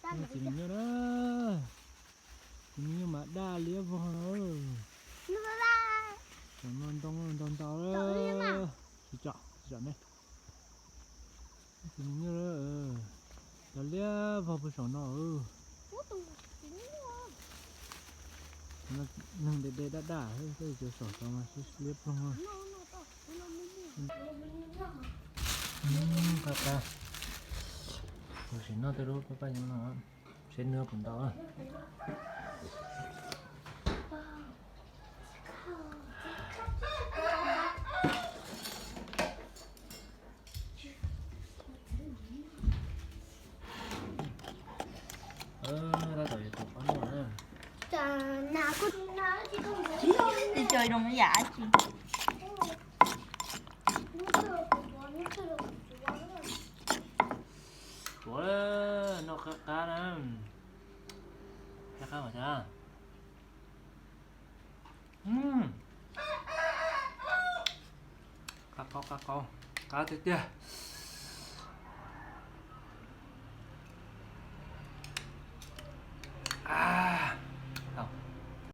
Tus me nyuam na, tus me nyuam mas daj liab vog no. Tam no ntoo ntau ntau. Tsis tsom, tsis tsom ne. Tus me nyuam, cov liab vog puag saum no. Neeg de de daj daj, tej cov saum tod mas liab ploog. Qab qab. Kuv sim noj tej lub paj paj yeeb no, seb nws puas ntau. Tab tom yuav tus qab noj na. Ib co zoo yam dab tsi. Tuav, noj qab qab na. Qab qab mas. Qab qaub, qab qaub, qab tiag tiag.